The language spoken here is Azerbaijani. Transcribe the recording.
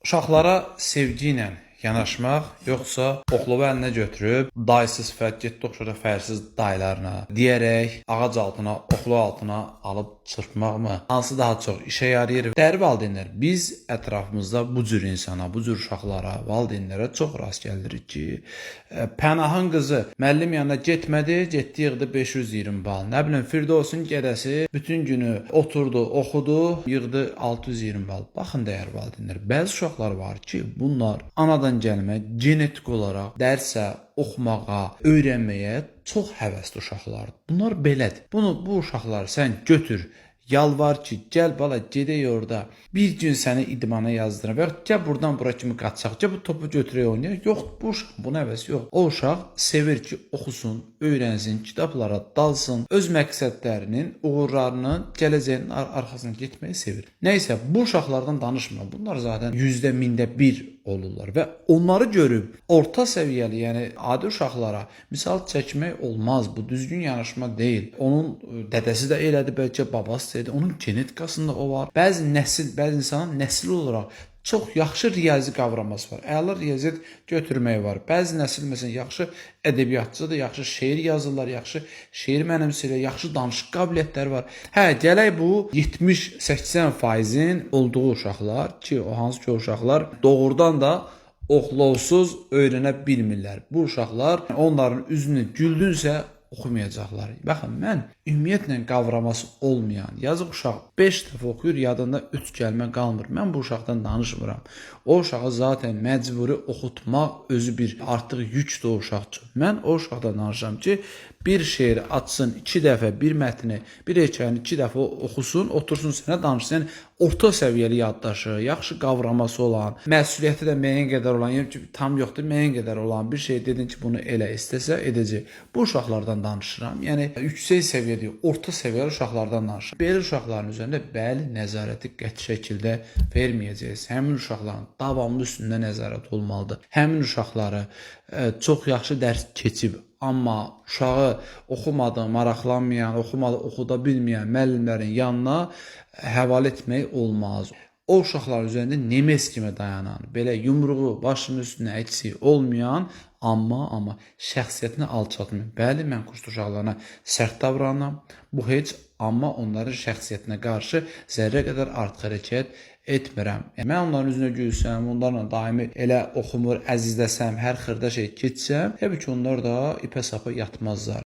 Uşaqlara sevgi ilə yanaşmaq, yoxsa oxlava əlinə götürüb dayısı sifət getdi oxşara fərsiz dayılarına deyərək ağac altına, oxlava altına alıb çırpmaqmı? Hansı daha çox işə yarayır? Dəyərli valideynlər, biz ətrafımızda bu cür insana, bu cür uşaqlara, valideynlərə çox rast gəlirik ki, Pənahın qızı müəllim yanına getmədi, getdi yığdı 520 bal. Nə bilim Firdovsun gədəsi bütün günü oturdu, oxudu, yığdı 620 bal. Baxın dəyərli valideynlər, bəzi uşaqlar var ki, bunlar anadan gəlmə genetik olaraq dərsə, oxumağa, öyrənməyə çox həvəsli uşaqlardır. Bunlar belədir. Bunu bu uşaqları sən götür, yalvar ki, gəl bala gedək orada. Bir gün səni idmana yazdıram və yaxud gəl burdan bura kimi qaçaq, gəl bu topu götürək oynayaq. Yox, bu uşaq buna həvəsi yox. O uşaq sevir ki, oxusun, öyrənsin, kitablara dalsın, öz məqsədlərinin, uğurlarının, gələcəyinin arxasına getməyi sevir. Nəysə, bu uşaqlardan danışmıram. Bunlar zaten yüzdə mində bir olurlar və onları görüb orta səviyyəli, yəni adi uşaqlara misal çəkmək olmaz. Bu düzgün yanaşma deyil. Onun dədəsi də elədi, bəlkə babası da elədi. Onun genetikasında o var. Bəzi nəsil, bəzi insanın nəsil olaraq çox yaxşı riyazi qavraması var. Əla riyaziyyat götürməyi var. Bəzi nəsil məsələn yaxşı ədəbiyyatçıdır, yaxşı şeir yazırlar, yaxşı şeir mənimsəyirlər, yaxşı danışıq qabiliyyətləri var. Hə, gələk bu 70-80 faizin olduğu uşaqlar ki, o hansı ki o uşaqlar doğrudan da oxlovsuz öyrənə bilmirlər. Bu uşaqlar onların üzünü güldünsə oxumayacaqlar. Baxın, mən ümumiyyətlə qavraması olmayan, yazıq uşaq 5 dəfə oxuyur, yadında 3 kəlmə qalmır. Mən bu uşaqdan danışmıram. O uşağı zaten məcburi oxutmaq özü bir artıq yükdür o uşaq üçün. Mən o uşaqdan danışıram ki, bir şeiri açsın 2 dəfə, bir mətni, bir hekayəni 2 dəfə oxusun, otursun sənə danışsın. Yəni orta səviyyəli yaddaşı, yaxşı qavraması olan, məsuliyyəti də müəyyən qədər olan, yəni ki, tam yoxdur, müəyyən qədər olan bir şey dedin ki, bunu elə istəsə edəcək. Bu uşaqlardan danışıram. Yəni yüksək səviyyə deyil, orta səviyyəli uşaqlardan danışıram. Belə uşaqların üzərində bəli nəzarəti qəti şəkildə verməyəcəksiniz. Həmin uşaqların davamlı üstündə nəzarət olmalıdır. Həmin uşaqları çox yaxşı dərs keçib, amma uşağı oxumadı, maraqlanmayan, oxumadı, oxuda bilməyən müəllimlərin yanına həvalə etmək olmaz. O uşaqların üzərində nemes kimi dayanan, belə yumruğu başının üstünə əksik olmayan, amma şəxsiyyətini alçaltmayan. Bəli, mən kurs uşaqlarına sərt davranıram. Bu heç, amma onların şəxsiyyətinə qarşı zərrə qədər artıq hərəkət etmirəm. Yəni, mən onların üzünə gülsəm, onlarla daimi elə oxumur, əzizləsəm, hər xırda şey keçsəm, təbii ki, onlar da ipə sapa yatmazlar.